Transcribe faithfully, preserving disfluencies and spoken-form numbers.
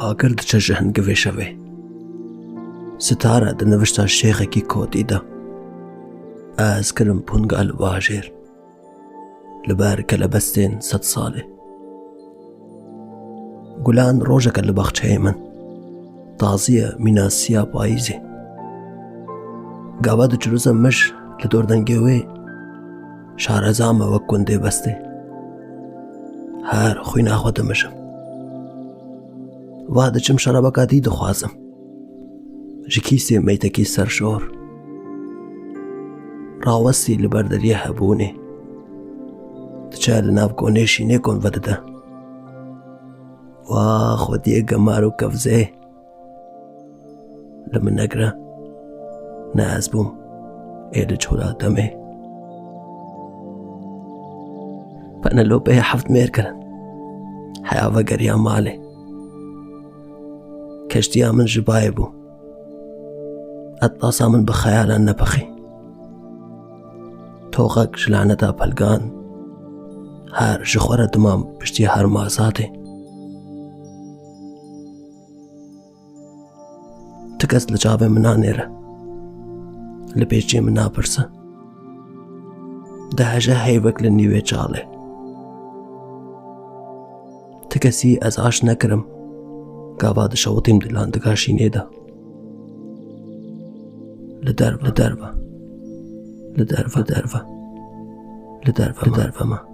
Agir diçe ji hingivê şevê. Sitare di nivişta şêxekî kotî de. Ez kirim punga li bajêr. Li ber kelebestên sed salê. Gulan rojeke li baxçeyê min. Taziye mîna siya payîzê. Gava diçiruze mij li dor dengê wê. Şareza me wek gundê bestê. Her xwîna xwe dimijim. Va diçim şerabeka dî dixwazim. Ji kîsê meytekî serşor. Rawestî li ber deriyê hebûnê. Diçe li nav konê şînê kon vedide. Wa xwediyê gemar û kevzê. Li min negire. Ne ez bûm. Ê li çola demê. Penelopeyê heft mêr kirin. Heya vegeriya malê. Keştiya min ji bayê bû. Etlasa min bi xeyalan nepixî. Toxek ji laneta pelgan. Her ji xwe re dimam piştî her mazatê. Ti kes li çavê min nanêre. Li pêçiyê min napirse. Diheje heyvek li nîvê çalê. Ti kesî ez aş nekirim. Gava dişewitîm di landiga şînê de. Li derve, li derve. Li derve, derve. Li derve, li derve me.